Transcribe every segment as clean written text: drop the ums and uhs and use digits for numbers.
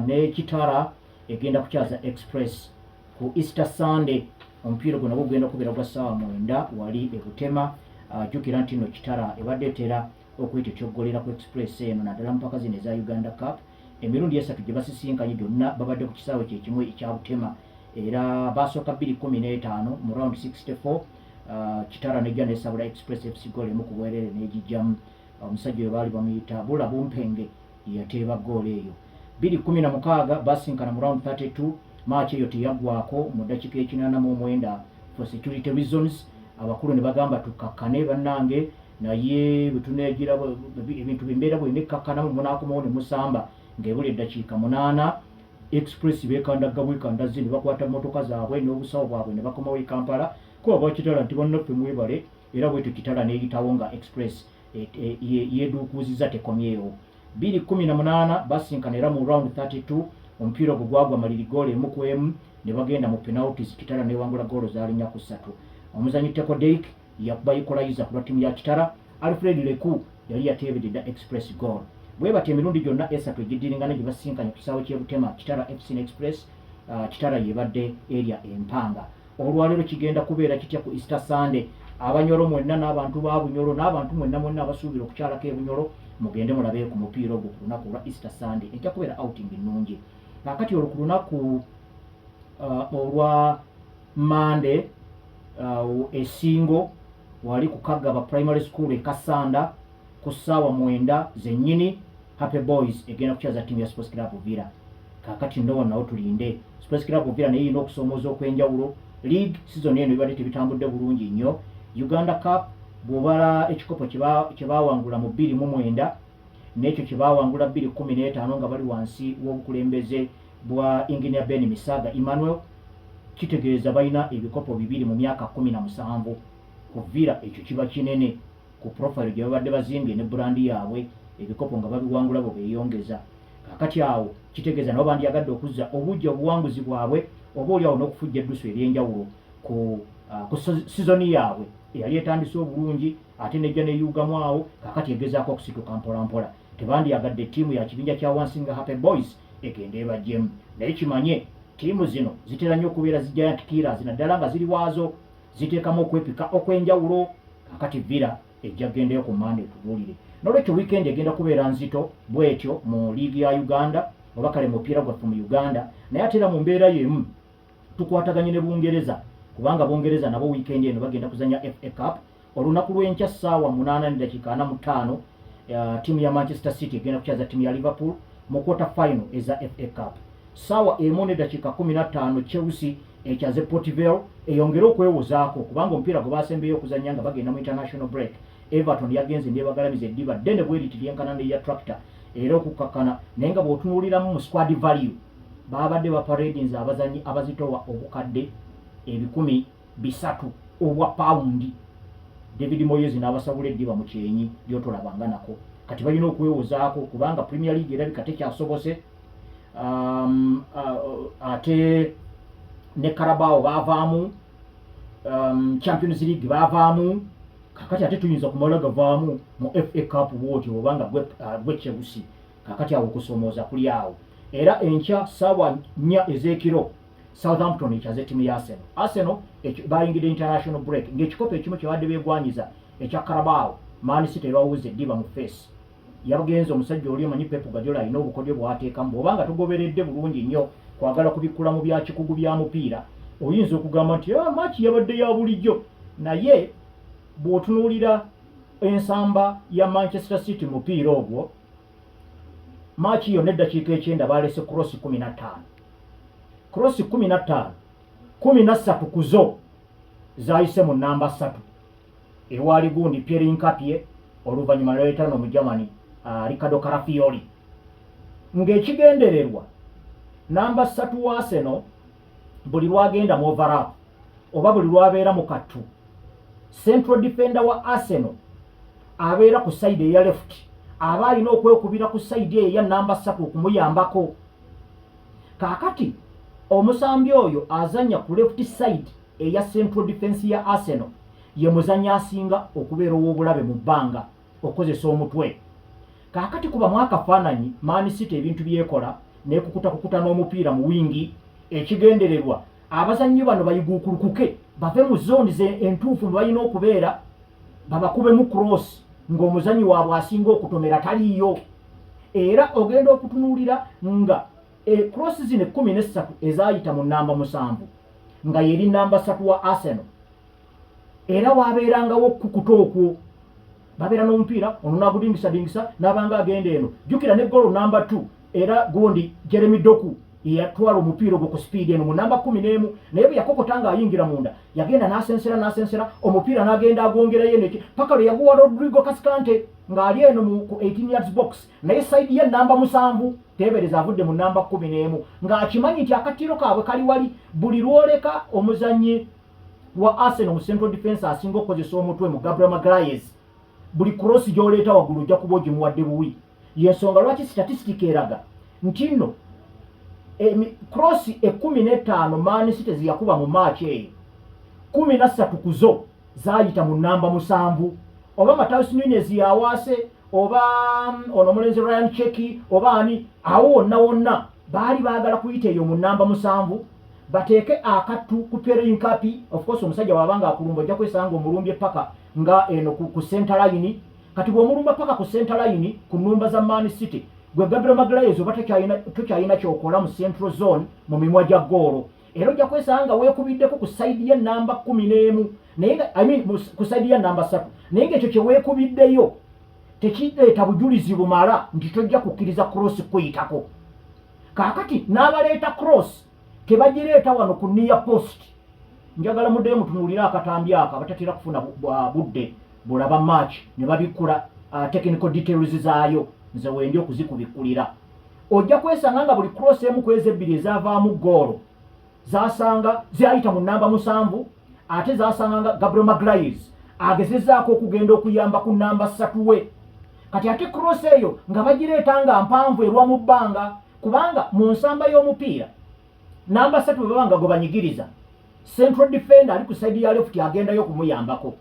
Ne Kitara egenda kukyaza Express ku Easter Sunday. Omupiira ogwo nagwo gugenda kubeera gwa ssaawa 9 wali e Butema. Jjukira nti no Kitara ebadde etera okwetyotyogolera ku Express eno, naddala mu mpaka zino eza Uganda Cup. Emirundi esatu gye basisinkanye gyonna babadde ku kisaawe kye kimu ekya Butema, era basooka 2-15 mu round 64. Kitara nejja nesabula Express FC goal emu ku bwerere n'egijjamu. Omusajja oyo baali bamuyita Bula Bumpenge, yateeba goolo eyo. 2-16 basinkana mu round 32. Match eyo teyaggwako mu ddakiika 89 for security reasons. Abakulu ne bagamba, "Tukkakkane bannange, naye bwe tuneegira ebintu embeera bwena ekkakkanamu, munaakomawo ne musamba." Ng'ebula eddakiika 8, Express beekandagga bwekandazzi ne bakwata mmotoka zaabwe n'obusawo bwabwe ne bakomawo e Kampala, kuba bakitala nti, "Bannaffe, mwebale." Era bwetyo Kitala n'eyitawo nga Express yeeduukuuzizza tekomyewo. 2-18 basinkana era mu round 32. Omupiira ogwo gwagwa maliri goolo 1-1 ne bagenda mu penalties. Kitala newangula goolo zaali 4-3. Omuzanyi Teko Deik yakuba equalizer ku lwa ttiimu ya Kitara. Alfred Leku yali yateebedde dda Express goal. Bwe batyo emirundi gyonna esatu egiddiringana gye basinkanye ku kisaawe ky'e Butema, Kitara FC ne Express, Kitara yebadde erya empanga. Olwaleero kigenda kubeera kitya ku Easter Sunday? Abanyolo mwenna n'abantu ba Bunyolo n'abantu mwenna mwenna abasuubira okukyalako e Bunyolo, mugende mulabe ku mupiira ogwo ku lunaku olwa Easter Sunday. Ejja kubeera outing nnungi. Kaakati olwo ku lunaku olwa Mande, esingo wali ku Kagaba Primary School e Kasanda, ku ssaawa 9 zennyini, Happy Boys egenda kukyaza ttiimu ya Sports Club Villa. Kaakati nno nawo tulinde. Sports Club Villa naye erina okusoomooza okw'enjawulo. League season eno ebadde tebitambudde bulungi nnyo. Uganda Cup, bw'obala ekikopo kye baawangula mu 2009 n'ekyo kye baawangula 2015 nga bali wansi w'obukulembeze bwa Engineer Ben Misaga Emmanuel, kitegeeza balina ebikopo bibiri mu myaka 17. Ku Villa ekyo kiba kinene ku profile gye babadde bazimbye ne brand yaabwe, ebikopo nga babiwangula bwe beeyongeza. Kaakati awo kitegeeza nabo bandyagadde okuzza obujja obuwanguzi bwabwe, oba oli awo n'okufujja eddusu ery'enjawulo ku season yaabwe eyali etandise obulungi ate nejja neyuugamu awo. Kaakati egezaako okusituka mpola mpola. Tebandyagadde ttiimu ya kibinja kya wansi nga Happy Boys egende ebajjemu, naye kimanye ttiimu zino zitera nnyo okubeera zi giant killers, naddala nga ziri waazo ziteekamu okwepika okw'enjawulo. Kakati Villa ejja kugendayo ku Mande etubuulire. Nolwekyo weekend egenda kubeera nzito bwetyo mu liigi ya Uganda, oba kale mupiira gwaffe mu Uganda. Naye ate era mu mbeera y'emu tukwataganye ne Bungereza, kubanga Bungereza nabo weekend eno bagenda kuzanya FA Cup. Olunaku lw'enkya ssaawa 8:45, ttiimu ya Manchester City egenda kukyaza ttiimu ya Liverpool mu quarter final eza FA Cup. Ssaawa 1:15, Chelsea ekyaze Port Vale eyongere okwewozaako, kubanga omupiira gwe basembeyo okuzannya nga bagenda mu international break, Everton yagenze nebagalamiza eddiba ddene bweriti lyenkana neya tractor era okukakkana. Naye nga bw'otunuuliramu mu squad value, babadde baparadinze abazanyi abazitowa 300,000 obwa pawundi. David Moyes n'abasabula eddiba mu kyenyi lyotolabanga nako. Kati balina okwewozaako kubanga Premier League erabika tekyasobose. Ate ne Carabao baavaamu, Champions League baavaamu. Kakati ate tuyinza kumala gavaamu mu FA Cup bwotyo obanga gwe Chelsea? Kakati awo okusoomooza kuli awo. Era enkya ssaawa 4 ez'ekiro, Southampton ekyaze ttiimu ya Arsenal. Arsenal bayingidde international break ng'ekikopo ekimu kyebadde beegwanyiza ekya Carabao, Man City ebawuza eddiba mu face. Yabagenza omusajja oli omanyi Pep Guardiola alina obukodyo bw'ateekamu. Bw'obanga togoberedde bulungi nnyo kwagala kubikkula mu bya kikugu bya mupiira, oyinza okugamba nti, "Ah, match yabadde ya bulijjo." Naye bw'otunuulira ensamba ya Manchester City mupiira ogwo, match yonna eddakiika 90 balese cross 15, cross 15, 13 ku zo zayise mu namba 3 ewaali gundi Piero Hincapie, oluvannyuma lwaleeta no Mugermany Riccardo Calafiori, ng'ekigendererwa namba 3 wa Arsenal buli lwagenda mu overlap oba buli lwabeera mu kattu, central defender wa Arsenal abeera ku side eya left aba alina okwekubira ku side eyo eya namba 3 okumuyambako. Kaakati omusambi oyo azannya ku left side eya central defense ya Arsenal ye muzannyi asinga okubeera ow'obulabe mu bbanga okukozesa omutwe. Kaakati kubamu akafaananyi Man City ebintu byekola. Nekukutakukuta n'omupiira mu wingi, ekigendererwa abazannyi bano bayiguukulukuke bave mu zooni entuufu mwe balina okubeera, babakubemu cross ng'omuzannyi waabwe asinga okutomera taliiyo. Era ogenda okutunuulira nga cross zino 13 ezaayita mu namba 7, nga yeri namba 3 wa Arsenal, era wabeerangawo okukukuta okwo, babeera n'omupiira ono nagudingisadingisa n'abanga agenda eno. Jjukira ne golo namba 2 era gundi Jeremy Doku yatwala omupiira ogwo ku sipiidi eno mu namba 11, naye bwe yakokota ng'ayingira munda, yagenda n'asensera n'asensera omupiira n'agenda agwongerayo eno paka lwe yaguwa Rodrigo Cascante ng'ali eno ku 18 yards box, naye side ye namba 7. Teebereza avudde mu namba 11 ng'akimanyi nti akattiro kaabwe kali wali. Buli lwoleka omuzannyi wa Arsenal mu central defense asinga okukozesa omutwe mu Gabriel Magalhaes, buli cross gy'oleeta waggulu ojja kuba ogimuwadde buwi. Yensonga lwaki statistic eraga nti nno cross 15 Man City zeyakuba mu match eyo, 13 ku zo zaayita mu namba 7, oba Matheus Nunes yawaase, oba ono omulenzi Rayan Cherki, oba ani awo wonna wonna, baali baagala kuyita eyo mu namba 7 bateeke akattu ku Piero Hincapie. Of course, omusajja bw'abanga akulumba, ojja kwesanga omulumbye paka nga eno ku center line. Kati bw'omulumba paka ku center line ku nnumba za Man City, gwe Gabriel Magalhaes oba tokyalina kyokola mu central zone mu mimwa gya goolo, era ojja kwesanga nga weekubiddeko ku side ye namba 11, naye nga, I mean, ku side ya namba 3, naye ngaekyo kye weekubiddeyo tekireeta bujulizi bumala nti tojja kukkiriza cross kuyitako. Kaakati n'abaleeta cross tebagireeta wano ku near post. Njagala muddeyo mutunuulire akatambi ako, abatatera kufuna budde bulaba match ne babikkula technical details zaayo, nze wendi okuzikubikkulira. Ojja kwesanga nga buli cross emu ku ezo ebbiri ezaavaamu goolo zasanga zayita mu namba 7, ate zasanga nga Gabriel Magalhaes agezezaako okugenda okuyamba ku namba 3 we. Kati ate cross eyo nga bagireeta nga mpanvu, erwa mu bbanga, kubanga mu nsamba y'omupiira namba 3 bwe baba nga gwe banyigiriza, central defender ali ku side ya left agendayo okumuyambako.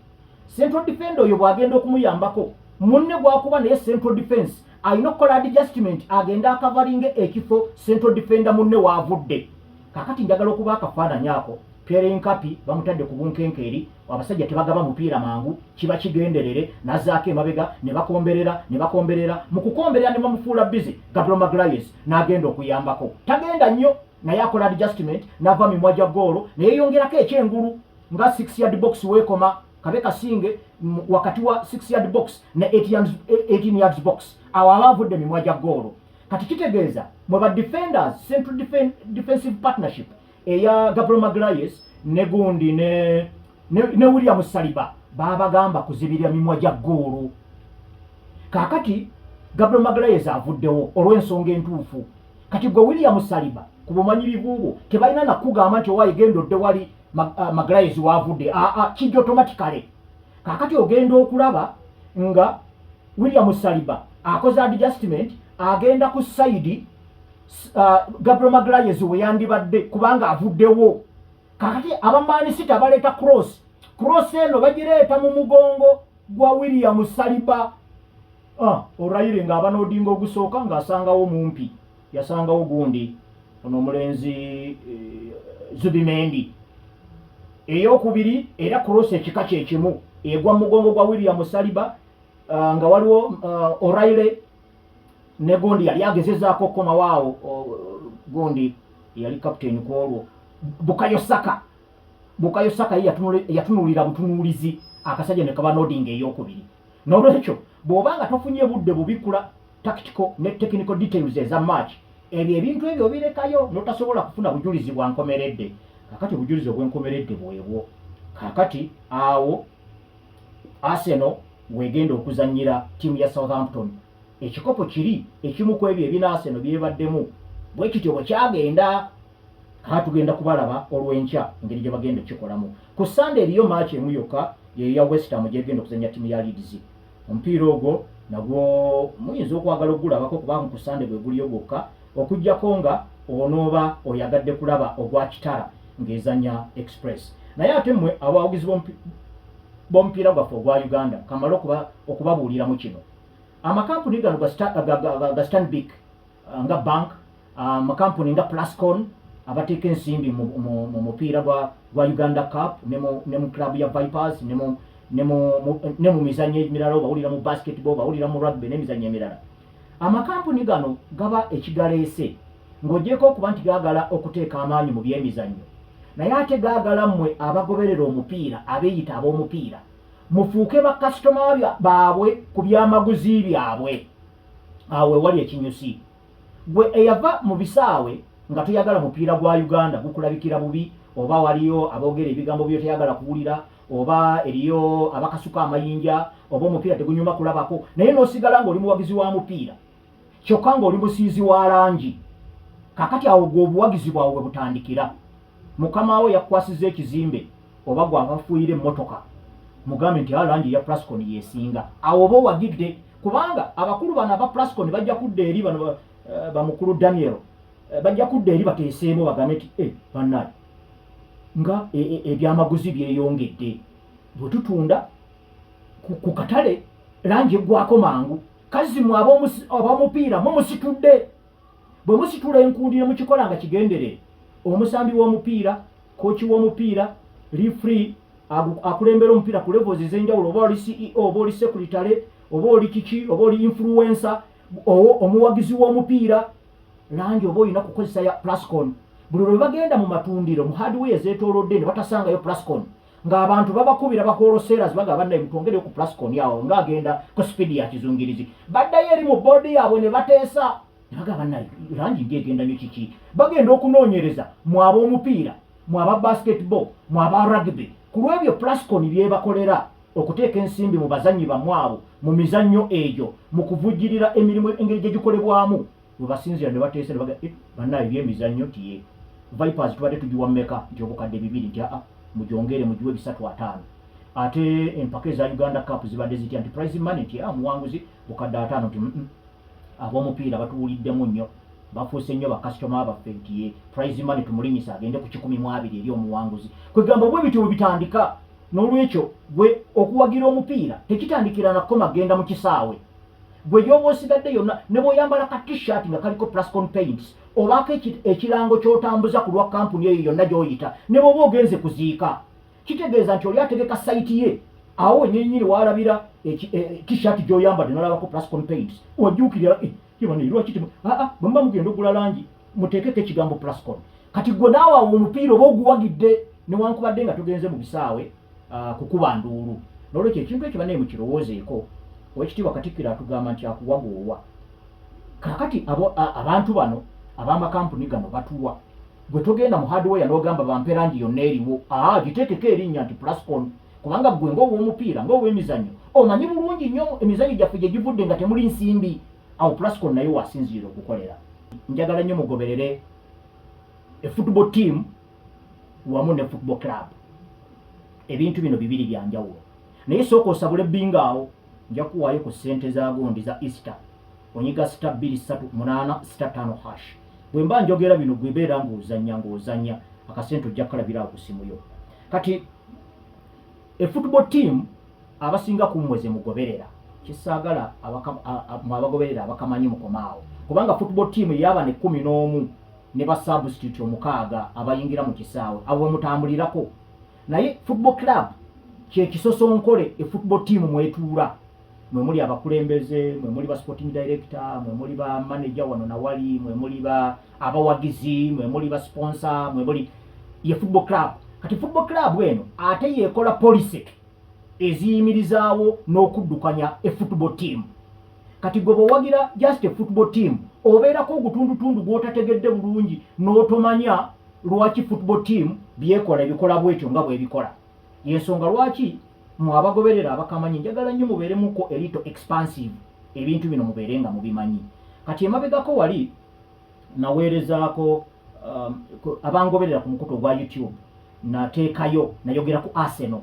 Central defender oyo bw'agenda okumuyambako, munne gwakuba naye central defense alina okukola adjustment, agenda akavaringe ekifo central defender munne waavudde. Kakati njagala okuba akafaananyi ako. Piero Hincapie bamutadde ku bunkenkeeri, abasajja tebagaba mupiira mangu, kiba kigenderere. Nazaako emabega ne bakomberera ne bakomberera, mu kukomberera ne bamufuula busy. Gabriel Magalhaes n'agenda okuyambako, tagenda nnyo, naye akola adjustment n'ava mimwa gya goolo, neyeyongerako ekyengulu nga 6 yard box weekoma, kabe kasinge wakati wa 6 yard box ne 18 yards box, awo aba avudde mimwa gya goolo. Kati kitegeeza mwe ba defenders, central defensive partnership eya Gabriel Magalhaes ne gundi ne William Saliba, babagamba kuzibirira mimwa gya goolo. Kaakati Gabriel Magalhaes avuddewo olw'ensonga entuufu. Kati gwe William Saliba, ku bumanyirivu bwo, tebalina nakugamba nti owaayi genda odde wali Magalhaes waavudde. Aa, kijja automatically. Kaakati ogenda okulaba nga William Saliba akoze adjustment, agenda ku side Gabriel Magalhaes we yandibadde kubanga avuddewo. Kakati aba Man City abaleeta cross, cross eno bagireeta mu mugongo gwa William Saliba. O'Reilly ng'abanodinga ogusooka ng'asangawo mumpi, yasangawo gundi ono omulenzi Zubimendi. Eyokubiri era cross ekika kyekimu egwa mu mugongo gwa William Saliba, nga waliwo O'Reilly ne gundi yali agezezaako okukomawo awo, gundi yali captain ku olwo, Bukayo Saka. Bukayo Saka ye yatunuulira butunuulizi akasajja ne kaba nodinga eyokubiri. N'olwekyo bw'oba nga tofunye budde bubikula tactical ne technical details eza match, ebyo ebintu ebyo obirekayo notasobola kufuna bujulizi bwa nkomeredde. Kakati obujulizi obw'enkomeredde bwebwo. Kakati awo Arsenal wegenda okuzannyira ttiimu ya Southampton ekikopo kiri ekimu ku ebyo ebina Arsenal byebaddemu. Bwe kityo bwe kyagenda. Kaa tugenda kubalaba olw'enkya engeri gye bagenda okukikolamu. Ku Sande eriyo match emu yokka, yeyo ya West Ham gyegenda okuzannya ttiimu ya Leeds. Omupiira ogwo nagwo muyinza okwagala okugulabako, kubanga ku Sande gwe guliyo gwokka, okuggyako nga onooba oyagadde kulaba ogwa Kitara ng'ezannya Express. Naye ate mmwe abawagizi b'omupiira gwaffe ogwa Uganda, kamale okubabuuliramu kino: amakampuni gano ga Stanbic nga bank Amakampuni nga Plascon abateeka ensimbi mu mupiira gwa Uganda Cup ne mu club ya Vipers ne mu mizannyo emirala, obawulira mu basketball, bawulira mu rugby n'emizannyo emirala. Amakampuni gano gaba ekigaleese ng'ogyeko okuba nti gaagala okuteeka amaanyi mu byemizannyo, naye ate gaagala mmwe abagoberera omupiira, abeeyita ab'omupiira, mufuuke bakasitoma baabwe ku byamaguzi byabwe. Awo ewali ekinyusi, gwe eyava mu bisaawe nga toyagala mupiira gwa Uganda, gukulabikira bubi, oba waliyo aboogera ebigambo byoteyagala kuwulira, oba eriyo abakasuka amayinja, oba omupiira tegunyuma kulabako, naye n'osigala ng'oli muwagizi wa mupiira kyokka ng'oli musiizi wa langi. Kakati awo gwe obuwagizi bwawe bwe butandikira. Mukama wo yakukwasiza ekizimbe oba gwabafuuyira emmotoka, mugambe nti a langi ya Plascon yesinga. Awo oba owagidde, kubanga abakulu bano aba Plascon bajja kudda eri bano bamukulu Daniel, bajja kudda eri bateeseemu, bagambe nti e bannaye, nga ebyamaguzi byeyongedde, bwe tutunda ku katale langi eggwako mangu. Kazzi mwe ab'omupiira mumusitudde. Bwe musitula enkundi ne mukikola nga kigenderere, omusambi w'omupiira, kooki w'omupiira, referee akulembera omupiira ku levels ez'enjawulo, oba oli CEO, oba oli secretary, oba oli kiki, oba oli influencer, omuwagizi w'omupiira, langi oba olina kukozesa ya Plascon. Buli lwe bagenda mu matundiro, mu hardware ezeetoolodde, ne batasangayo Plascon, ng'abantu babakubira ba wholesalers, bagamba, "Bannaye, mutwongereyo ku Plascon." Awo ng'agenda ku speed ya kizungirizi, baddayo eri mu boodi yaabwe ne bateesa ne bagamba, "Bannaye, langi ng'egenda nnyo, kiki?" Bagenda okunoonyereza mu ab'omupiira, mu aba basketball, mu aba rugby, ku lw'ebyo Plascon byebakolera okuteeka ensimbi mu bazannyi bammwe abo mu mizannyo egyo, mu kuvujjirira emirimu engeri gye gikolebwamu. Bwe basinzira ne bateesa ne baga, "Eh, bannaye, ebyemizannyo tiye Vipers tubadde tugiwa mmeka?" Nti 2000. Nti aa, mugyongere mugiwe 350. Ate empaka eza Uganda Cup zibadde zitya? Nti prize money, nti a muwanguzi 50,000. Nti ab'omupiira batuwuliddemu nnyo, bafuuse nnyo bakasitoma baffe. Nti ye prize money tumulinyisa agende ku 120 eri omuwanguzi. Kwegamba bwe bityo bwe bitandika. N'olwekyo gwe okuwagira omupiira tekitandikira nakoma genda mu kisaawe. Gwe gyoba osigadde yonna, ne bw'oyambala ka T-shirt nga kaliko Plascon Paints, obaako ekirango ky'otambuza ku lwa kampuni eyo yonna gy'oyita. Ne bw'oba ogenze kuziika, kitegeeza nti oli ategeka site ye, awo wennyininyini waalabira T-shirt gy'oyambadde n'olabako Plascon Paints, wajjuukirira eh, lwaki aa bwe muba mugenda ogula langi muteekeko ekigambo Plascon. Kati gwe naawe awo omupiira oba oguwagidde newankubadde nga tugenze mu bisaawe kukuba nduulu. Nolwekyo ekintu ekyo bannaye mukirowoozeeko. Owekitiibwa Katikkiro atugamba nti akuwagoowa. Kakati abantu bano ab'amakampuni gano batuwa. Gwe togenda mu hardware n'ogamba, "Bampe langi yonna eriwo." Aa, giteekeko erinnya nti Plascon, kubanga gwe ng'ow'omupiira, ng'ow'emizannyo, omanyi bulungi nnyo emizannyo gyaffe gye givudde nga temuli nsimbi. Awo Plascon naye wasinziira okukolera. Njagala nnyo mugoberere e football team wamu ne football club. Ebintu bino bibiri byanjawulo, naye sooka osabule bingo awo. Nja kuwaayo ku ssente za gundi za Easter. Onyiga *238*5#. Bwe mba njogera bino, gwebeera ng'ozannya ng'ozannya akasente, ojja kukalabira awo ku simu yo. Kati e football team abasinga ku mmwe ze mugoberera, kisaagala mwe abagoberera abakamanyi mukomaawo, kubanga football team ey'abana 11 ne ba substitute 6 abayingira mu kisaawe, abo bwe mutambulirako. Naye football club kyekisosonkole e football team mwetuula, mwe muli abakulembeze, mwe muli ba sporting director, mwe muli ba manager wano nawali, mwe muli ba abawagizi, mwe muli ba sponsor, mwe muli ye football club. Kati football club eno ate yekola policy eziyimirizaawo n'okuddukanya e football team. Kati gwe bw'owagira just e football team, obeerako ogutundutundu gw'otategedde bulungi n'otomanya lwaki football team byekola ebikola bwetyo nga bwebikola. Yensonga lwaki mwe abagoberera abakamanyi njagala nnyo mubeeremuko a little expansive, ebintu bino mubeere nga mubimanyi. Kati emabegako wali naweerezaako abangoberera ku mukutu ogwa YouTube, nateekayo nayogera ku Arsenal,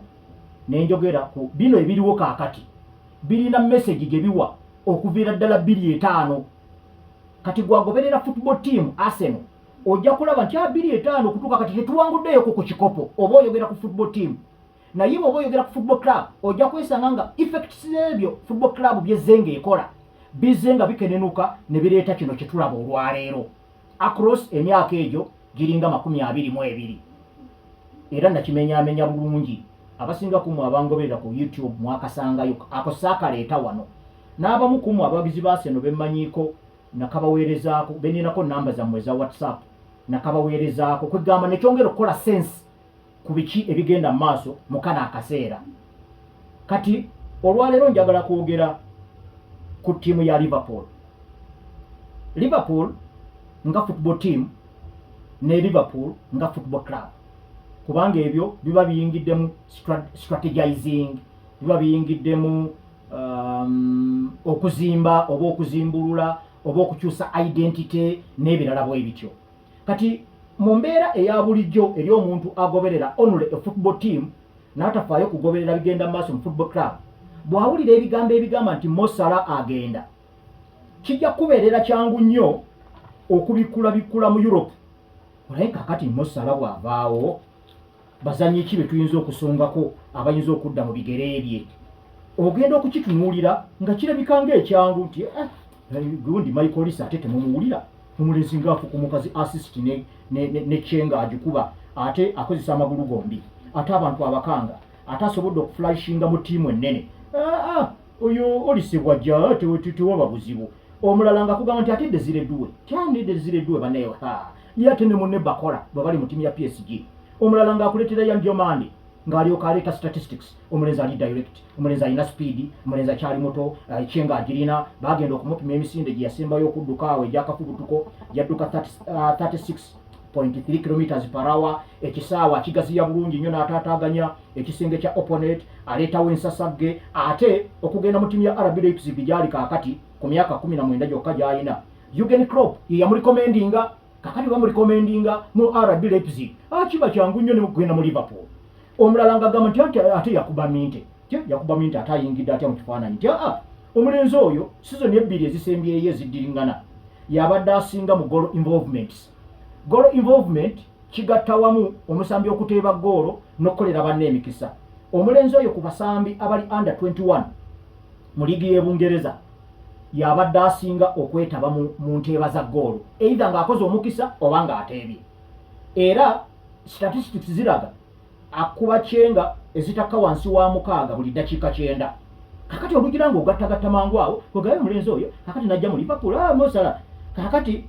nenjogera ku bino ebiriwo kaakati birina message gye biwa okuviira ddala 2005. Kati gwagoberera football team Arsenal, ojja kulaba nti 2005 okutuuka kati tetuwanguddeyoko ku kikopo, oba oyogera ku football team. Naye bw'oba oyogera ku football club, ojja kwesanga nga effects ebyo football club byezze ng'ekola bizze nga bikenenuka ne bireeta kino kye tulaba olwaleero. Across emyaka egyo giringa 22, era nakimenyaamenya bulungi. Abasinga kumwe abangoberera ku YouTube mwakasangayo ako, saakaleeta wano. N'abamu kumwe abawagizi ba Arsenal bemmanyiiko nakabaweerezaako, beninako namba zammwe eza WhatsApp, nakabaweerezaako kwegamba nekyongera okukola sense ku biki ebigenda mu maaso mu kano akaseera. Kati olwaleero njagala kwogera ku ttiimu ya Liverpool, Liverpool nga football team ne Liverpool nga football club, kubanga ebyo biba biyingiddemu strategizing, biba biyingiddemu okuzimba oba okuzimbulula oba okukyusa identity n'ebirala bwe bityo. Kati mu mbeera eya bulijjo eri omuntu agoberera only a football team n'atafaayo kugoberera bigenda mu maaso mu football club, bw'awulira ebigambo ebigamba nti Mo Salah agenda, kijja kubeerera kyangu nnyo okubikkula mu Europe. Olaye kakati Mo Salah bw'avaawo, bazanyi ki be tuyinza okusongako abayinza okudda mu bigere bye? Ogenda okukitunuulira nga kirabika ng'ekyangu nti gundi Michael Olise ate temumuwulira, omulenzi ng'afukumuka zi assist ne kyenga agikuba, ate akozesa amagulu gombi, ate abantu abakanga, ate asobodde okuflourishinga mu ttiimu ennene. Ah, ah, oyo Olise bwajja tewaba buzibu. Omulala nga kugamba nti ate Desire Doue tyani, Desire Doue baneyo ye ate ne munne Bakola bwe bali mu ttiimu ya PSG. Omulala ng'akuleetera Yan Diomande, ng'alyoka aleeta statistics, omulenzi ali direct, omulenzi alina speed, omulenzi akyali muto, kyenga agirina. Bagenda okumupima emisinde gye yasembayo okudduka awo egyakafubutuko, yadduka 36.3 kilometers per hour. Ekisaawa akigaziya bulungi nnyo n'ataataaganya ekisenge kya opponent, aleetawo ensasagge. Ate okugenda mu ttiimu ya RB Leipzig gyali kaakati ku myaka 19 gyokka gy'alina, Jurgen Klopp ye yamurecommendinga. Kakati bamurecommendinga mu RB Leipzig, kiba kyangu nnyo ne kugenda mu Liverpool. Omulala ng'agamba nti ate Yankuba Minteh, Yankuba Minteh ate ayingidde atya mu kifaananyi? Nti aa, omulenzi oyo sizoni ebbiri ezisembyeyo eziddiriŋŋana yabadde asinga mu goal involvements. Goal involvement kigatta wamu omusambi okuteeba goolo n'okukolera banne emikisa. Omulenzi oyo ku basambi abali under 21 mu liigi y'e Bungereza yabadde asinga okwetaba mu nteeba za goolo, either ng'akoze omukisa oba ng'ateebye. Era statistics ziraga akuba kyenga ezitakka wansi wa 6 buli ddakiika 90. Kakati olugira ng'ogattagatta mangu awo kwegayo omulenzi oyo kakati najja mu Liverpool. Mo Salah kakati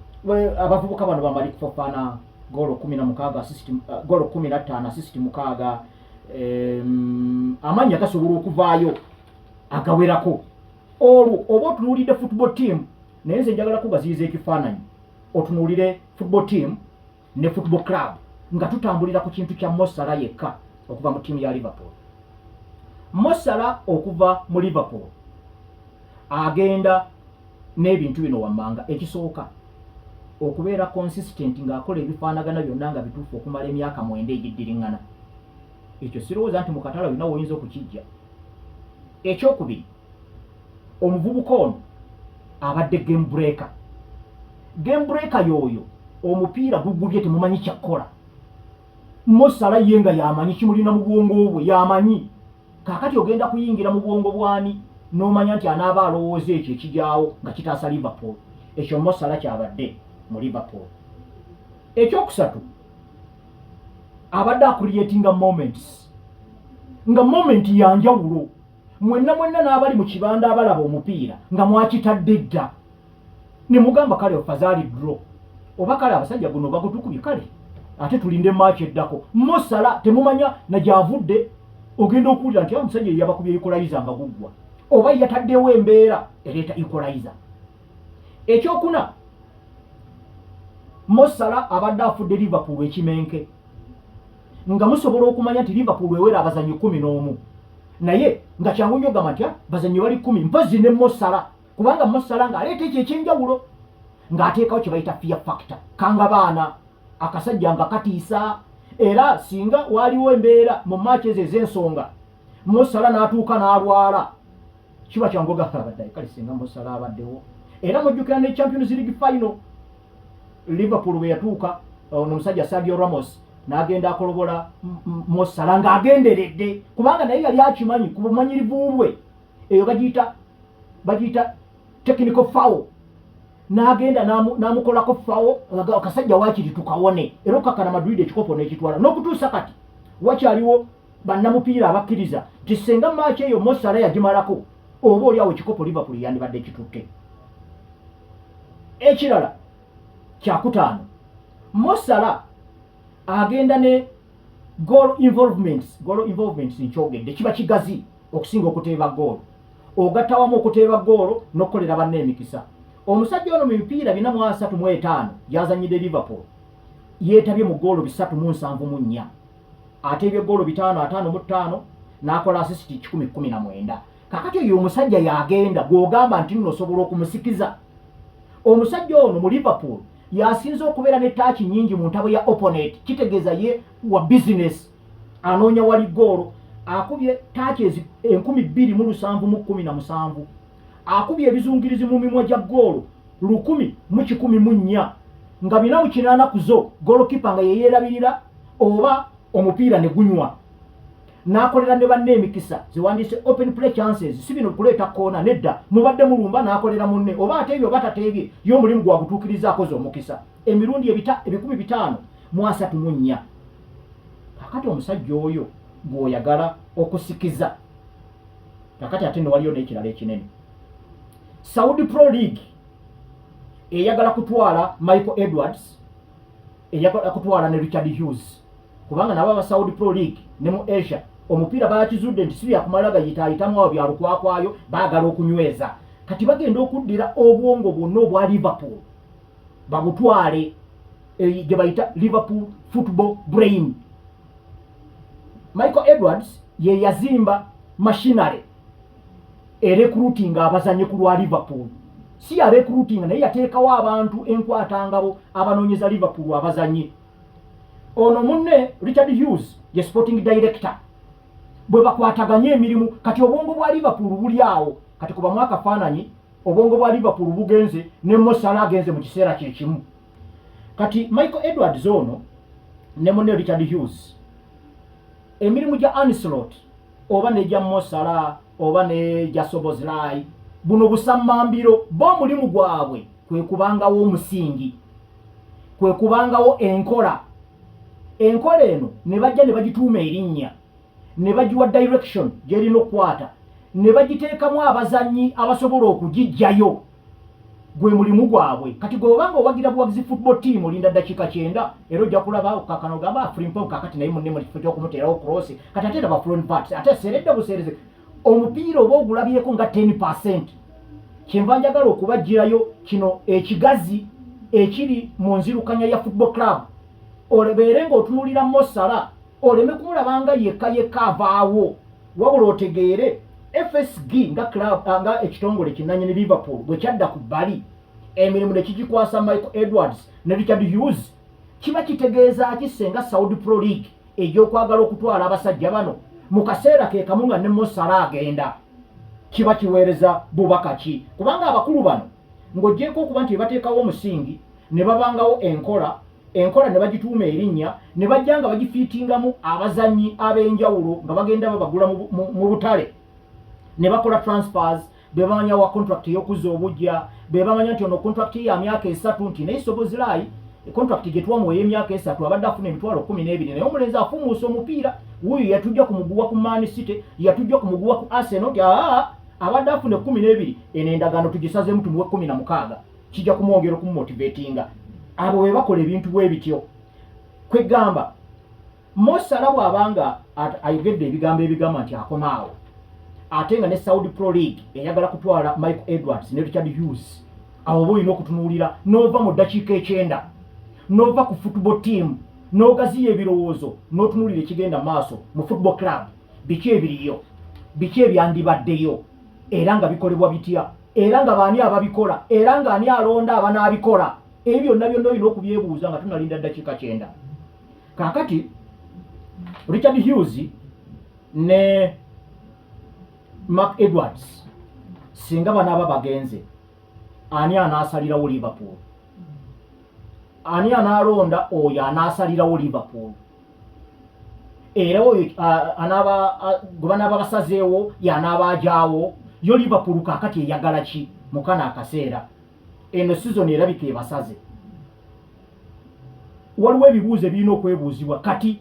abavubuka bano ba Malick Fofana, goolo 16, assist, goolo 15, assist 6, amannya gasobola okuvaayo agawerako. Olwo oba otunuulidde football team, naye nze njagala kugaziyiza ekifaananyi otunuulire football team ne football club nga tutambulira ku kintu kya Mo Salah yekka okuva mu ttiimu ya Liverpool. Mo Salah okuva mu Liverpool agenda n'ebintu bino wammanga. Ekisooka, okubeera consistent ng'akola ebifaanagana byonna nga bituufu okumala emyaka 9 egiddiriŋŋana. Ekyo sirowooza nti mu katala yonna woyinza okukijja. Ekyokubiri, omuvubuka ono abadde game breaker. Game breaker y'oyo omupiira gugubye, temumanyi kyakkola. Mo Salah ye nga yamanyi kimulina mu bwongo bwe, yamanyi. Kaakati ogenda kuyingira mu bwongo bwani n'omanya nti anaaba alowooza ekyo ekijaawo nga kitaasa Liverpool? Ekyo Mo Salah kyabadde mu Liverpool. Ekyokusatu, abadde acreatinga moments, nga moment yanjawulo. Mwenna mwenna n'abali mu kibanda abalaba omupiira nga mwakitadde dda ne mugamba, kale ofazaali draw, oba kale abasajja guno bagutukubye, kale ate tulinde match eddako. Mo Salah temumanya na gyavudde, ogenda okuwulira nti omusajja yeyabakubye equalizer nga guggwa, oba yataddewo embeera ereeta equalizer. Ekyokuna, Mo Salah abadde afudde Liverpool ekimenke, nga musobola okumanya nti Liverpool ewera abazanyi 11, naye nga kyangu nnyo ogamba nti bazanyi bali 10 mpozi ne Mo Salah, kubanga Mo Salah ng'aleeta ekyo ekyenjawulo, ng'ateekawo kye bayita fear factor, kanga baana akasajja nga katiisa. Era singa waaliwo embeera mu match ezo ez'ensonga, Mo Salah n'atuuka n'alwala, kiba kyangu ogamba kale singa Mo Salah abaddewo. Era mujjukira ne Champions League final, Liverpool bwe yatuuka, ono omusajja Sergio Ramos n'agenda akolobola Mo Salah ng'agenderedde, kubanga naye yali akimanyi ku bumanyirivu bwe. Eyo bagiyita technical foul. N'agenda n'amukolako fawo akasajja waakiri tukawone, era okakana Madrid ekikopo n'ekitwala. N'okutuusa kati wakyaliwo bannamupiira abakkiriza nti senga match eyo Mo Salah yagimalako, oba oli awo ekikopo Liverpool yandibadde kitutte. Ekirala kyakutaano, Mo Salah agenda ne goal involvements. Goal involvements nkyogedde, kiba kigazi okusinga okuteeba goolo. Ogatta wamu okuteeba goolo n'okukolera banna emikisa. Omusajja ono mu mipiira 435 gyazanyidde Liverpool, yeetabye mu goolo 374, ateebye goolo 555, n'akola assist 119. Kakati oyo omusajja yagenda gw'ogamba nti nno osobola okumusikiza. Omusajja ono mu Liverpool yasinze okubeera ne touch nyingi mu ntabo ya opponent, kitegeeza ye wa business, anoonya wali goolo. Akubye touches 2717, akubye ebizungirizi mu mimwa gya goolo 1104, nga 408 ku zo golokipa nga yeyeerabirira oba omupiira ne gunywa. N'akolera ne banne emikisa ziwandiise open play chances, si bino kuleeta koona nedda, mubadde mulumba n'akolera munne, oba ateebye oba tateebye, ye omulimu gwagutuukiriza, akoze omukisa emirundi ebita 534. Kakati omusajja oyo gw'oyagala okusikiza. Kakati ate newaliyo n'ekirala ekinene, Saudi Pro League eyagala kutwala Michael Edwards, eyagala kutwala ne Richard Hughes, kubanga nabo aba Saudi Pro League ne mu Asia omupiira bakizudde nti si byakumala gayitaayitamu awo byalukwakwayo, baagala okunyweza. Kati bagenda okuddira obwongo bwonna obwa Liverpool babutwale gye bayita Liverpool football brain. Michael Edwards ye yazimba machinery erecruiting abazanyi ku lwa Liverpool. Si ya recruiting, naye yateekawo abantu enkwatangabo abanoonyeza Liverpool abazanyi. Ono munne Richard Hughes ye sporting director, bwe bakwataganye emirimu. Kati obwongo bwa Liverpool buli awo. Kati kubamu akafaananyi, obwongo bwa Liverpool bugenze ne Mo Salah agenze mu kiseera kyekimu. Kati Michael Edwards ono ne munne Richard Hughes, emirimu gya Arne Slot oba negya Mo Salah oba negya Szoboszlai, buno busammambiro bo omulimu gwabwe kwe kubangawo omusingi, kwe kubangawo enkola. Enkola eno ne bajja ne bagituuma erinnya, ne bagiwa direction gyerina okukwata, ne bagiteekamu abazannyi abasobola okugiggyayo. Gwe mulimu gwabwe. Kati gwe obanga owagira buwagizi football team, olinda ddakiika 90 era ojja kulaba okakana ogamba Frimpong kakati naye munne mu kifo ky'okumuteerawo cross, kati ate raba Florian Wirtz ate aseeredde buseereze omupiira oba ogulabyeko nga 10%. Kyenva njagala okubagirayo kino ekigazi ekiri mu nzirukanya ya football club, olebeere ng'otunuulira Mo Salah, oleme kumulaba nga yekka yekka avaawo, wabula otegeere FSG nga club, nga ekitongole kinanyini Liverpool bwe kyadda ku bbali emirimu ne kigikwasa Michael Edwards ne Richard Hughes, kiba kitegeeza ki senga Saudi Pro League egy'okwagala okutwala abasajja bano mu kaseera ke kamu nga ne Mo Salah agenda? Kiba kiweereza bubaka ki? Kubanga abakulu bano, ng'ogyeko okuba nti bateekawo omusingi ne babangawo enkola, enkola ne bagituuma erinnya, ne bajja nga bagifiitingamu abazannyi ab'enjawulo nga bagenda babagula mu butale ne bakola transfers, be bamanya wa contract ey'okuzza obujja, be bamanya nti ono contract ya myaka 3, nti naye Szoboszlai contract gye twamuwa ey'emyaka 3 abadde afuna emitwalo 12, naye omulenzi afumuusa omupiira wuuyo, yatujja ku muguwa ku Man City, yatujja ku muguwa ku Arsenal, nti aa abadde afuna 12, eno endagaano tugisazeemu tumuwe 16, kijja kumwongera okumumotivatinga. Abo be bakola ebintu bwe bityo. Kwegamba Mo Salah bw'abanga ayogedde ebigambo ebigamba nti akomaawo, ate nga ne Saudi Pro League eyagala kutwala Michael Edwards ne Richard Hughes, awo oba olina okutunuulira n'ova mu ddakiika 90, n'ova ku football team, n'ogaziya ebirowoozo, n'otunuulira ekigenda maaso mu football club. Biki ebiriyo? Biki ebyandibaddeyo? Era nga bikolebwa bitya? Era nga baani ababikola? Era nga ani alonda abanaabikola? Ebyo byonna byonna olina okubyebuuza nga tunalinda ddakiika 90. Kaakati Richard Hughes ne Mark Edwards singa banaaba bagenze, ani anaasalirawo Liverpool? Ani anaalonda oyo anaasalirawo Liverpool? Era oyo anaaba gwe banaaba basazeewo yanaaba ajaawo yo Liverpool. Kaakati eyagala ki mukana akaseera? Eno season erabika ebasaze. Waliwo ebibuuzo ebirina okwebuuzibwa kati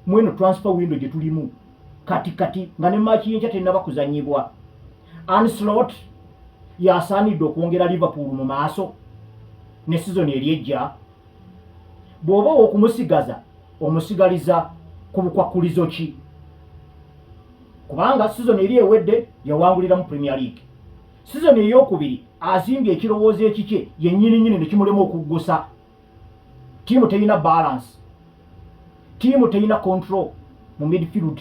mweno transfer window gye tulimu kati kati nga ne maaki y'enkya tennaba kuzannyibwa. Arne Slot yasaanidde okwongera Liverpool mu maaso ne sizoni eri ejja? Bw'oba ow'okumusigaza omusigaliza ku bukwakkulizo ki? Kubanga sizoni eri ewedde yawanguliramu Premier League. Sizoni ey'okubiri azimbye ekirowoozo ekikye yennyininyini ne kimulema okuggusa. Ttiimu terina balance, ttiimu terina control mu midfield,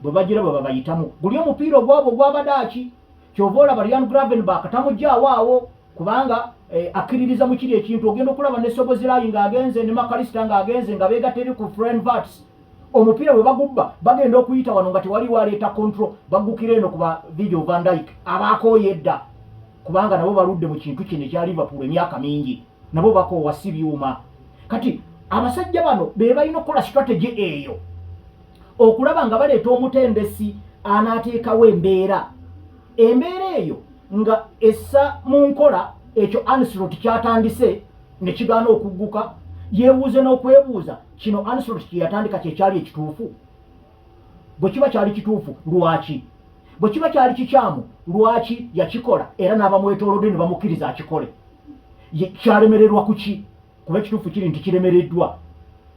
bwe bagira bwe babayitamu guli omupiira ogwabwe ogwabadaaki. Kyova olaba Ryan Gravenberch tamuggyaawo awo kubanga akkiririza mu kiri ekintu. Ogenda okulaba ne Szoboszlai ng'agenze ne Mac Allister ng'agenze nga beegatta eri ku Florian Wirtz, omupiira bwe bagubba bagenda okuyita wano nga tewaliwo aleeta control, baggukira eno ku ba Virgil van Dijk abaakooye edda, kubanga nabo baludde mu kintu kino ekya Liverpool emyaka mingi, nabo bakoowa, si byuma. Kati abasajja bano be balina okukola strategy eyo okulaba nga baleeta omutendesi anaateekawo embeera eyo nga essa mu nkola ekyo Arne Slot kyatandise ne kigaana okugguka. Yeebuuze n'okwebuuza, kino Arne Slot kye yatandika kyekyali ekituufu? Bwe kiba kyali kituufu, lwaki? Bwe kiba kyali kikyamu, lwaki yakikola era n'abamwetoolodde ne bamukkiriza akikole? Kyalemererwa ku ki? Kuba ekituufu kiri nti kiremereddwa,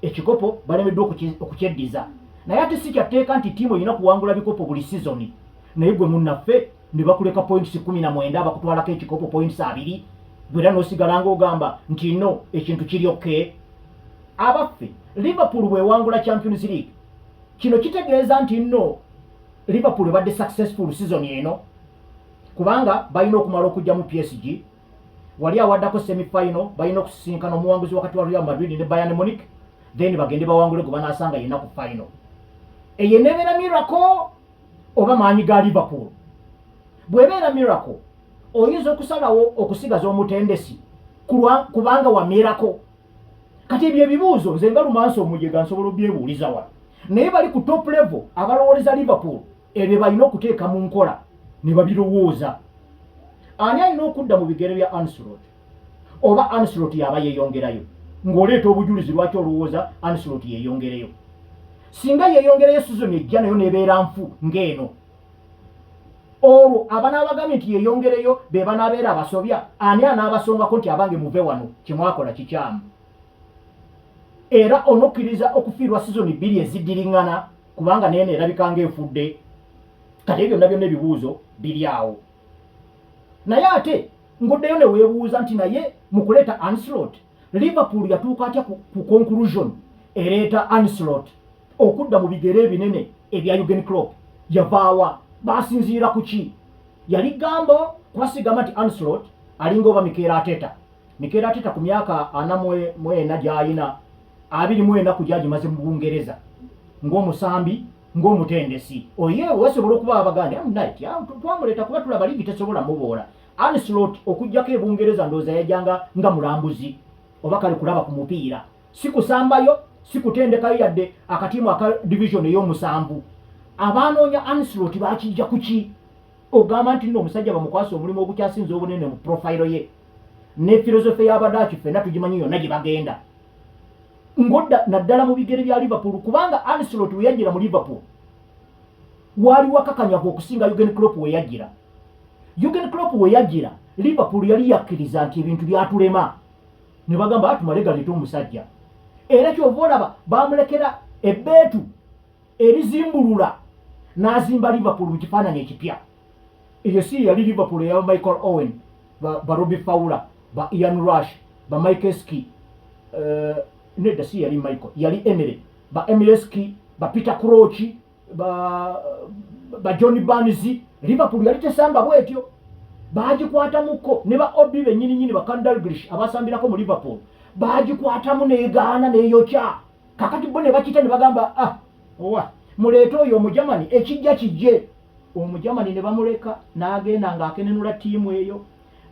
ekikopo balemeddwa okukyeddiza. Naye ate si kyatteeka nti ttiimu erina kuwangula bikopo buli sizoni, naye gwe munnaffe ne bakuleka points 19, bakutwalako ekikopo points 20, gwera n'osigala ng'ogamba nti no, ekintu kiri okay. Abaffe, Liverpool bwewangula Champions League, kino kitegeeza nti nno Liverpool ebadde successful season eno? Kubanga balina okumala okujja mu PSG wali awaddako semifinal, balina okusisinkana omuwanguzi wakati wa Real Madrid ne Bayern Munich, then bagende bawangule gwe banaasanga yenna ku final. Eyo enebeera miracle oba maanyi ga Liverpool? Bw'ebeera miracle, oyinza okusalawo okusigaza omutendesi kubanga wa miracle? Kati ebyo ebibuuzo nze nga Lumansi omujega nsobola obyebuuliza wano, naye bali ku top level abalowooleza Liverpool ebyo balina okuteeka mu nkola ne babirowooza. Ani alina okudda mu bigere bya Arne Slot, oba Arne Slot yaba yeeyongerayo, ng'oleeta obujulizi lwaki olowooza Arne Slot yeeyongereyo? Singa yeeyongereyo sizoni ejja nayo nebeera nfu ng'eno, olwo abanaabagambye nti yeeyongereyo be banaabeera abasobya? Ani anaabasongako nti abange muve wano, kyemwakola kikyamu? Era onokkiriza okufiirwa sizoni 2 eziddiriŋŋana, kubanga neeno erabika ng'efudde? Kati ebyo byonna byonna ebibuuzo biri awo, naye ate ng'oddeyo ne weebuuza nti naye mu kuleeta Arne Slot, Liverpool yatuuka atya ku conclusion ereeta Arne Slot okudda mu bigere ebinene ebya Jurgen Klopp? Yavaawa? Basinziira ku ki? Yali gambo kuba sigamba nti Arne Slot alinga oba Mikel Arteta. Mikel Arteta ku myaka 44 gy'ayina, 24 ku gyagimaze mu Bungereza ng'omusambi, ng'omutendesi. Oye wasobola okuba abaganda night twamuleeta kuba tulaba liigi tesobola muboola. Arne Slot okugjako ebungereza, ndowooza yajjanga nga mulambuzi oba kale kulaba ku mupiira, si kusambayo, si kutendekayo yadde akatiimu aka division ey'omusanvu. Abanoonya Arne Slot bakijja ku ki? Ogamba nti nno omusajja bamukwasa omulimu ogukyasinza obunene mu profile ye ne philosophy y'Abadaaki ffenna tugimanyi yonna gye bagenda, ngodda naddala mu bigere bya Liverpool, kubanga Arne Slot we yajjira mu Liverpool waali wakakanyavu okusinga Jurgen Klopp we yajjira. Jurgen Klopp we yajjira, Liverpool yali yakkiriza nti ebintu byatulema, ne bagamba tumale galeeta omusajja, era kyova olaba bamulekera ebbeetu erizimbulula n'azimba Liverpool mu kifaananyi ekipya. Eyo si yali Liverpool eya Michael Owen, ba Robbie Fowler, ba Ian Rush, ba Mike Heskey. Nedda, si yali Michael, yali Emile, ba Emile Heskey, ba Peter Crouch, ba John Barnes. Liverpool yali tesamba bwetyo, bagikwatamuko ne ba obi bennyininyini, ba Kenny Dalglish abasambirako mu Liverpool, bagikwatamu negaana neyokya. Kakati bo ne bakita ne bagamba, "Ah, owa muleete oyo Omujamani, ekijja kijje." Omujamani ne bamuleka n'agenda ng'akenenula ttiimu eyo,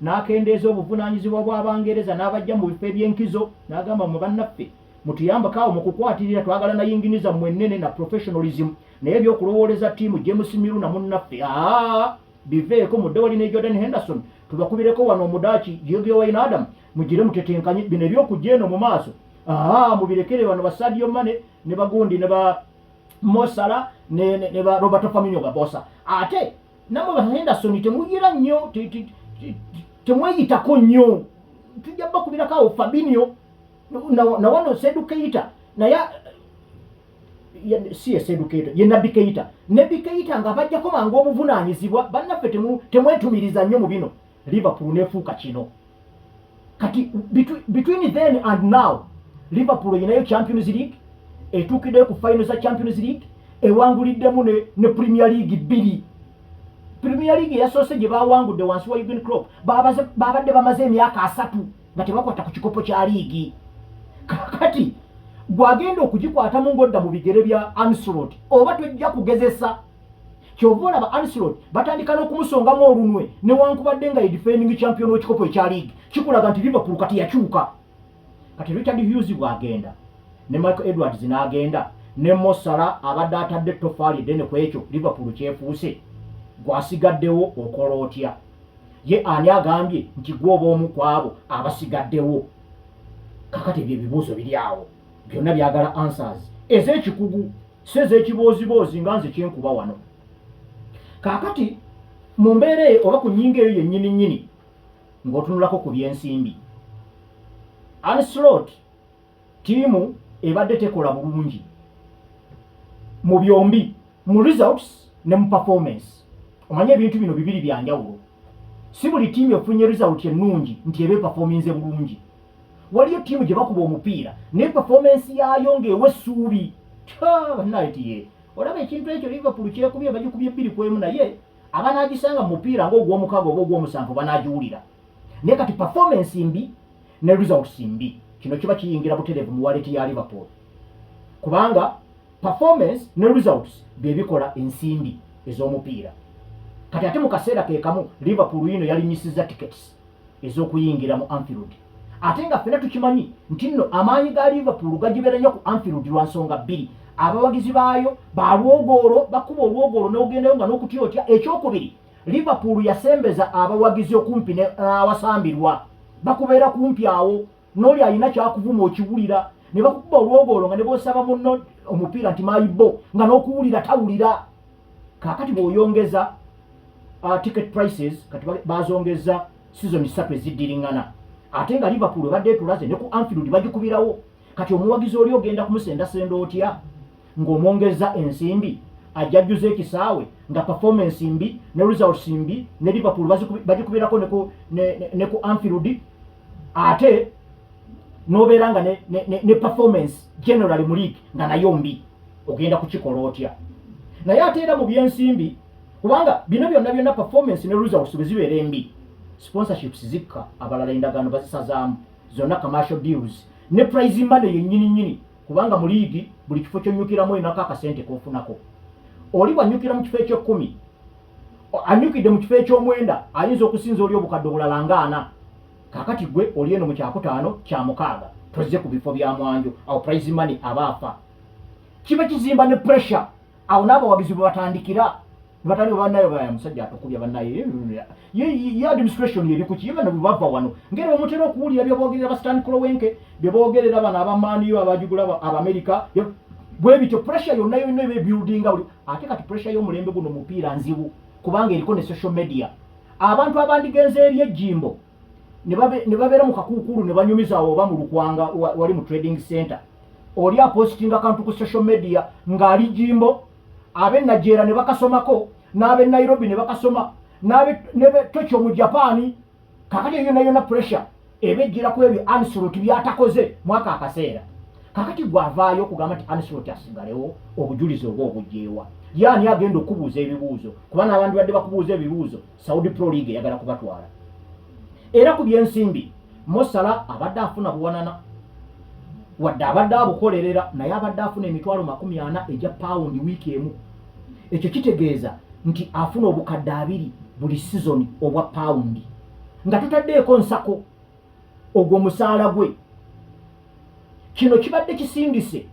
n'akendeeza obuvunaanyizibwa bw'Abangereza n'abajja mu bifo eby'enkizo, n'agamba, "Mwe bannaffe mutuyambako awo mu kukwatirira, twagala na yingini zammwe ennene na professionalism, naye ebyokulowooleza ttiimu James Milner munnaffe, aa biveeko, mudde wali ne Jordan Henderson Tubakubireko wano Omudaaki Giorgio Wijnaldum, mugire mutetenkanye bino ebyokujja eno mu maaso. Aa, mubirekere bano ba Sadio Mane ne bagundi ne ba Mo Salah ne ba Roberto Firmino babosa. Ate namwe ba Henderson temugira nnyo, temweyitako nnyo, tujja bakubirako awo Fabinho na wano Seydou Keita. Naye si ye Seydou Keita, ye Naby Keita. Naby Keita nga bajjako mangu obuvunaanyizibwa. Bannaffe, temwetumiriza nnyo mu bino. Liverpool nefuuka kino kati. Between then and now, Liverpool erinayo Champions League, etuukiddeyo ku final za Champions League, ewanguliddemu ne Premier League bbiri. Premier League eyasoose gye bawangudde wansi wa Jurgen Klopp, babadde bamaze emyaka 30 nga tebakwata ku kikopo kya liigi. Kakati gwagenda okugikwatamu ng'odda mu bigere bya Arne Slot, oba tojja kugezesa. Kyova olaba Arne Slot batandika n'okumusongamu olunwe, newankubadde nga ye defending champion w'ekikopo ekya liigi. Kikulaga nti Liverpool kati yakyuka. Kati Richard Hughes bw'agenda, ne Michael Edwards n'agenda, ne Mo Salah abadde atadde ettofaali eddene ku ekyo Liverpool kyefuuse, gwasigaddewo okola otya? Ye ani agambye nti gwe oba omu ku abo abasigaddewo? Kakati ebyo ebibuuzo biri awo byonna byagala answers ez'ekikugu, si ez'ekibooziboozi nga nze kyenkuba wano. Kaakati mu mbeera eyo oba ku nnyingo eyo yennyini nnyini, ng'otunulako ku byensimbi, Arne Slot ttiimu ebadde tekola bulungi mu byombi, mu results ne mu performance. Omanye ebintu bino bibiri bya njawulo. Si buli ttiimu efunye result ennungi nti eba eperforminze bulungi. Waliyo ttiimu gye bakuba omupiira naye performance yaayo ng'ewa essuubi. Bannaye, tiye olaba ekintu ekyo Liverpool kyekubye, bagikubye 2-1, naye abanaagisanga mu mupiira ng'ogwomukaaga oba ogw'omusanvu banaagiwulira. Naye kati performance mbi ne results mbi, kino kiba kiyingira butereevu mu wallet ya Liverpool, kubanga performance ne results bye bikola ensimbi ez'omupiira. Kati ate mu kaseera ke kamu, Liverpool yino yalinyisizza tickets ez'okuyingira mu Anfield, ate nga ffena tukimanyi nti nno amaanyi ga Liverpool gagibeera nnyo ku Anfield lwa nsonga bbiri: abawagizi baayo balwogoolo, bakuba olwogoolo n'ogendayo nga n'okutyotya. Ekyokubiri, Liverpool yasembeza abawagizi okumpi n'awasambirwa, bakubeera kumpi awo, n'oli alina kyakuvuma okiwulira, ne bakukuba olwogoolo nga ne bwosaba munno omupiira nti mayibo nga n'okuwulira tawulira. Kaakati bw'oyongeza ticket prices, kati bazongeza season 3 eziddiriŋŋana, ate nga Liverpool ebadde etulaze ne ku Anfield bagikubirawo. Kati omuwagizi oli ogenda kumusendasenda otya ng'omwongeza ensimbi, ajjajjuza ekisaawe nga performance mbi ne results mbi, ne Liverpool bagikubirako ne ku Anfield, ate n'obeera nga ne performance generally mu league nga nayo mbi? Ogenda kukikola otya? Naye ate era mu byensimbi, kubanga bino byonna byonna, performance ne results bwe zibeera embi, sponsorships zikka, abalala endagaano bazisazaamu zonna, commercial deals ne prize money yennyini nnyini, kubanga mu liigi buli kifo kyonnyukiramu olinako akasente kofunako. Oli bw'annyukira mu kifo eky'ekkumi, annyukidde mu kifo eky'omwenda ayinza okusinza oli obukadde obulala nga ana. Kaakati gwe oli eno mu kyakutaano, kyamukaaga, tozze ku bifo bya mwanjo, awo prize money aba afa. Kiba kizimba ne pressure awo n'abawagizi bwe batandikira batali bannayo baya musajja atukubya bannaye ye administration eri kuki bano bwe bava wano, ngeri bamutera okuwulira bye boogerera ba Stan Kroenke, bye boogerera bano abamaaniyo abagigula Abamerika, bwe bityo pressure yonna yonna eba ebuildinga buli. Ate kati pressure y'omulembe guno mupiira nzibu, kubanga eriko ne social media. Abantu abandigenze eri ejjimbo ne babeera mu kakuukulu ne banyumiza awo oba mu lukwanga wali mu trading center, oli apositinga kantu ku social media ng'ali jimbo, ab'e Nigeria ne bakasomako, n'ab'e Nairobi ne bakasoma, n'abe Tokyo mu Japan. Kakati eyo yonna yonna pressure eba ejjira ku ebyo Arne Slot byatakoze mwaka akaseera. Kakati gwavaayo okugamba nti Arne Slot asigalewo, obujulizi oba obugyewa? Yaani agenda okubuuza ebibuuzo? Kuba n'abandi badde bakubuuza ebibuuzo, Saudi Pro League eyagala kubatwala. Era ku byensimbi, Mo Salah abadde afuna buwanana, wadde abadde abukolerera, naye abadde afuna 400,000 egya pawundi wiiki emu. Ekyo kitegeeza nti afuna obukadde 20 buli sizoni obwa pawundi, nga tutaddeeko nsako, ogwo omusaala gwe. Kino kibadde kisindise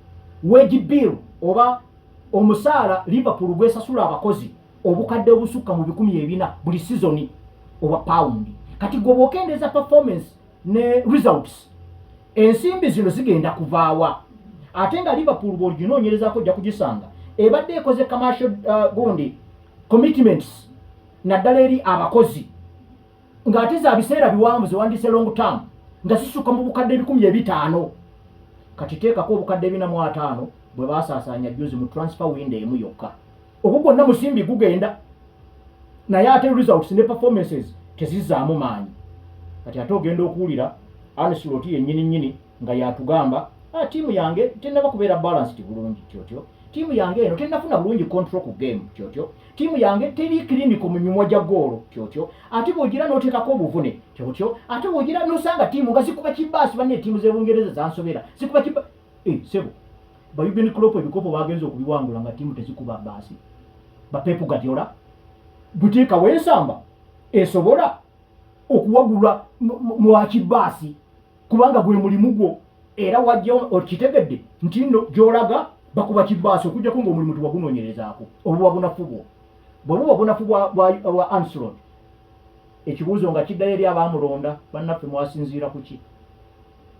wage bill oba omusaala Liverpool gwesasula abakozi obukadde obusukka mu 400 buli sizoni obwa pawundi. Kati gwe bw'okendeeza performance ne results, ensimbi zino zigenda kuvaawa? Ate nga Liverpool bw'oginoonyerezaako ojja kugisanga ebadde ekoze commercial gundi commitments, naddala eri abakozi, ng'ate za biseera biwanvu, zewandiise long term, nga zisukka mu bukadde 500. Kati teekako obukadde 450 bwe baasaasaanya juzi mu transfer window emu yokka. Ogwo gwonna musimbi gugenda, naye ate results ne performances tezizzaamu maanyi. Kati ate ogenda okuwulira Arne Slot yennyini nnyini nga yatugamba, "Ah, ttiimu yange tennaba kubeera balanced bulungi." Kyotyo, ttiimu yange eno tennafuna bulungi control ku game. Kyotyo, ttiimu yange teri clinical mu mimwa gya goolo. Kyotyo, ate bw'ogira n'oteekako obuvune. Kyotyo, ate bw'ogira n'osanga ttiimu nga zikuba kibaasi. Banne, ttiimu z'Ebungereza zansobera, zikuba kiba. Eh, sebo, ba Jurgen Klopp ebikopo bagenze okubiwangula nga ttiimu tezikuba baasi. Ba Pep Guardiola buteeka w'ensamba esobola okuwagula mwakibaasi, kubanga gwe mulimu gwo, era wajja okitegedde nti nno gy'olaga bakuba kibaasi, okujjako ng'omulimu tewagunoonyerezaako obuba bunafu bwo. Bwe buba bunafu bwa Arne Slot, ekibuuzo nga kiddayo eri abaamulonda: bannaffe, mwasinziira ku ki?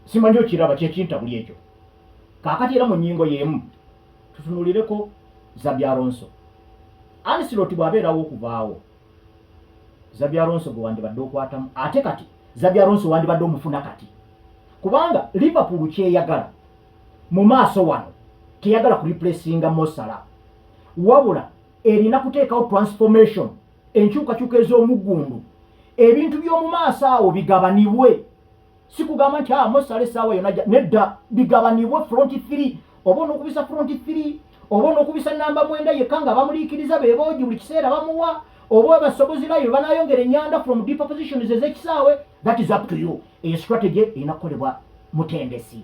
Simanyi okiraba kyekintabuli ekyo. Kaakati era mu nnyingo y'emu tutunuulireko Xabi Alonso. Arne Slot bw'abeerawo okuvaawo, Xabi Alonso gwe wandibadde okwatamu. Ate kati Xabi Alonso wandibadde omufuna kati, kubanga Liverpool kyeyagala mu maaso wano, teyagala kureplacinga Mo Salah, wabula erina kuteekawo transformation, enkyukakyuka ez'omuggundu. Ebintu by'omu maaso awo bigabanibwe, si kugamba nti, "Ah, Mo Salah essaawa yonna." Nedda, bigabanibwe front three, oba onookubisa front three, oba onookubisa namba 9 yekka nga bamuliikiriza beboogi buli kiseera bamuwa, oba basobozirayo banayongera enyanda from deeper positions ez'ekisaawe. That is up to you. Eyo strategy erina kukolebwa mutendesi.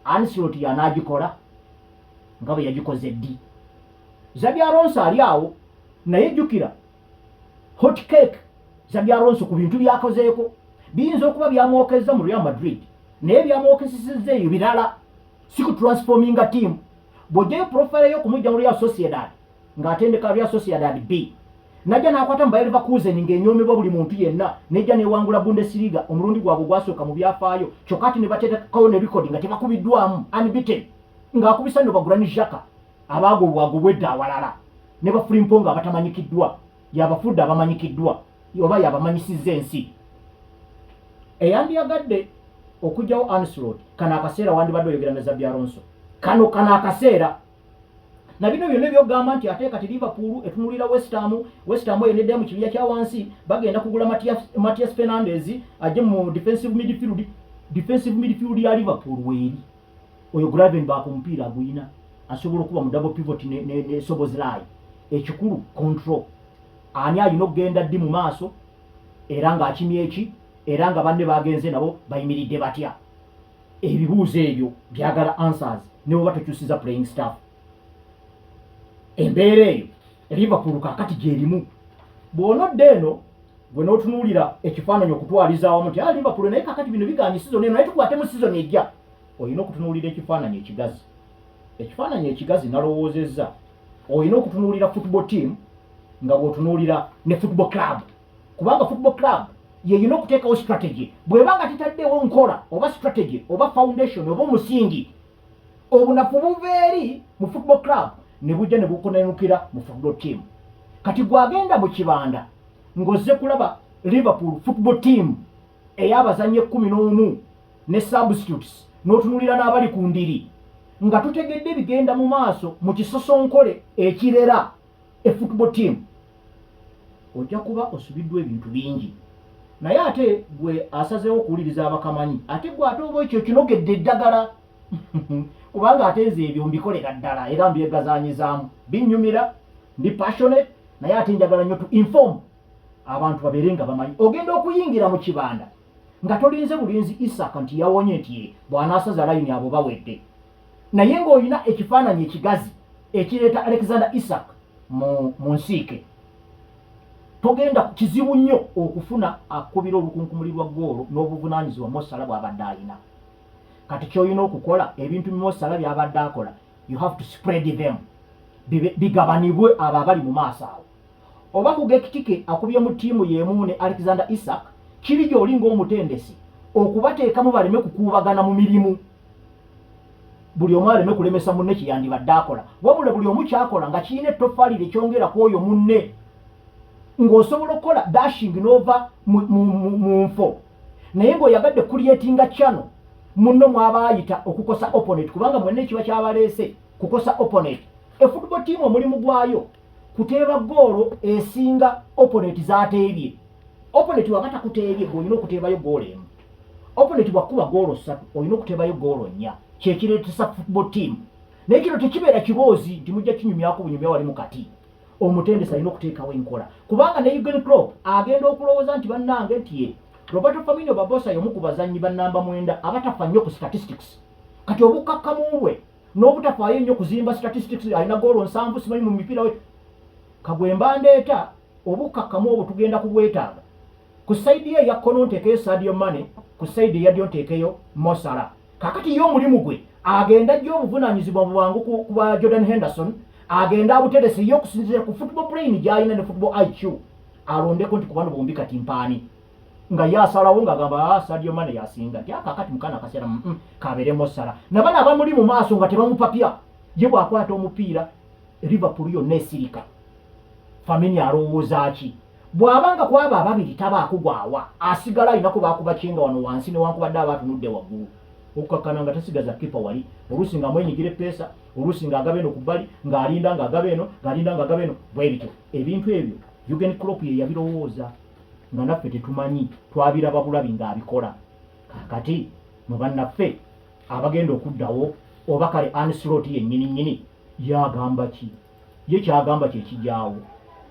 Arne Slot yanaagikola nga bwe yagikoze ddi. Xabi Alonso ali awo, naye jjukira hot cake Xabi Alonso ku bintu byakozeeko biyinza okuba byamwokezza mu Real Madrid, naye byamwokezesezza eyo birala, si ku transforminga team. Bw'ojjayo profile y'okumujja mu Real Sociedad ng'atendeka Real Sociedad B, najja n'akwata mu Bayer Leverkusen ng'enyoomebwa buli muntu yenna, nejja newangula Bundesliga omulundi gwabwe ogwasooka mu byafaayo, kyokka ati ne bateekakawo ne record nga tebakubiddwamu, unbeaten, ng'akubisa nno ba Granit Xhaka abaagobwagobwa edda awalala ne ba Frimpong abatamanyikiddwa, yabafudde abamanyikiddwa oba yabamanyisizza ensi. Eyandiyagadde okugyawo Arne Slot, kano akaseera wandibadde oyogera ne Xabi Alonso. Kano akaseera na bino byonna ebyogamba nti ate kati Liverpool etunulira West Ham. West Ham eyo neddayo mu kibinja kya wansi, bagenda kugula Matias Fernandez ajje mu defensive midfield. Defensive midfield ya Liverpool weeri, oyo Gravenberch omupiira aguyina, asobola okuba mu double pivot ne Szoboszlai. Ekikulu control, ani alina okugenda ddi mu maaso, era ng'akimye eki, era nga banne bagenze nabo bayimiridde batya? Ebibuuzo ebyo byagala answers, ne bweba tokyusiza playing staff. Embeera eyo Liverpool kaakati gyerimu. Bw'onodda eno gwe n'otunuulira ekifaananyi okutwaliza awamu nti, "Ah, Liverpool naye kaakati bino biganye season eno, naye tukwate mu season ejja," olina okutunuulira ekifaananyi ekigazi. Ekifaananyi ekigazi nalowoozezza olina okutunuulira football team nga bw'otunuulira ne football club, kubanga football club yeyina okuteekawo strategy. Bw'eba nga tetaddewo nkola oba strategy oba foundation oba omusingi, obunafu buva eri mu football club ne bujja ne bukonenukira mu football team. Kati gwagenda mu kibanda ng'ozze kulaba Liverpool football team ey'abazannyi 11 ne substitutes, n'otunuulira n'abali ku ndiri nga tutegedde bigenda mu maaso mu kisosonkole ekirera e football team, ojja kuba osubiddwa ebintu bingi. Naye ate gwe asazeewo okuwuliriza abakamanyi, ate gwe ate oba ekyo kinogedde eddagala, kubanga ate nze ebyo mbikolera ddala era mbyegazanyizaamu, binnyumira, ndi passionate. Naye ate njagala nnyo to inform abantu babeere nga bamanyi. Ogenda okuyingira mu kibanda nga tolinze bulinzi Isak nti yawonye, nti ye bw'anaasaza layini abo bawedde, naye ng'olina ekifaananyi ekigazi ekireeta Alexander Isak mu nsiike. Togenda kizibu nnyo okufuna akubira olukunkumuli lwa ggoolo n'obuvunaanyizibwa Mo Salah bw'abadde ayina. Kati kyolina okukola, ebintu Mo Salah by'abadde akola, you have to spread them, bigabanibwe abo abali mu maaso awo. Oba ku Ekitike akubye mu ttiimu y'emu ne Alexander Isak, Kiri gy'oli ng'omutendesi okubateekamu baleme kukuubagana mu mirimu, buli omu aleme kulemesa munne kye yandibadde akola, wabula buli omu kyakola nga kirina ettoffaali lye kyongera ku oyo munne, ng'osobola okukola dashing n'ova mu nfo naye ng'oyagadde creatinga channel munno mwaba ayita okukosa opponent, kubanga mwenna ekiba kyabaleese kukosa opponent. E football team omulimu gwayo kuteeba ggoolo esinga opponent z'ateebye. Opponent waba takuteebye, gwe olina okuteebayo ggoolo emu. Opponent bwakkuba ggoolo ssatu, olina okuteebayo ggoolo nnya. Kyekireetesa football team. Naye kino tekibeera kiboozi nti mujja kinyumyako bunyumya wali mu kati. Omutendesi alina okuteekawo enkola, kubanga ne Jurgen Klopp agenda okulowooza nti bannange nti ye Roberto Firmino Barbosa y'omu ku bazannyi ba namba 9 abatafa nnyo ku statistics. Kati obukkakkamu bwe n'obutafaayo nnyo kuzimba statistics, alina goolo 70 simanyi mu mipiira we kagwemba ndeeta obukkakkamu obwo tugenda kubwetaaga. Ku side ye eya kkono nteekeyo Sadio Mane, ku side eya ddyo nteekeyo Mo Salah. Kaakati ye omulimu gwe agenda ajja obuvunaanyizibwa mu bwangu ku ba Jordan Henderson, agenda abuterese ye okusinziira ku football brain gy'alina ne football IQ, alondeko nti ku bano bombi kati mpaani, nga ye asalawo ng'agamba ah, Sadio Mane yasinga, nti akakati mukana akaseera kabeere Mo Salah. Na bano abamuli mu maaso nga tebamupapya, ye bw'akwata omupiira Liverpool yonna esirika. Firmino alowooza ki? Bw'aba nga kwabo ababiri tabaako gwawa, asigala alinako baakuba kyenga wano wansi newankubadde aba atunudde waggulu okukakkana nga tasigaza kipa wali, oluusi nga amwenyigira eppeesa, oluusi ng'agaba eno ku bbali, ng'alinda ng'agaba eno, ng'alinda ng'agaba eno, bwe bityo. Ebintu ebyo Jurgen Klopp ye yabirowooza nga naffe tetumanyi, twabiraba bulabi ng'abikola. Kaakati mwe bannaffe abagenda okuddawo, oba kale Arne Slot yennyini nnyini ye agamba ki? Ye ky'agamba kye kijaawo?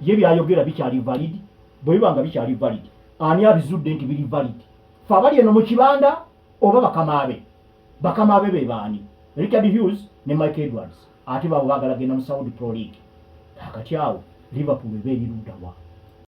Ye by'ayogera bikyali valid? Bwe biba nga bikyali valid, ani abizudde nti biri valid? Ffe abali eno mu kibanda oba bakama be? Bakama be be baani? Richard Hughes ne Mike Edwards, ate baabo baagala genda mu Saudi Pro League. Kaakati awo Liverpool eba eri ludda wa?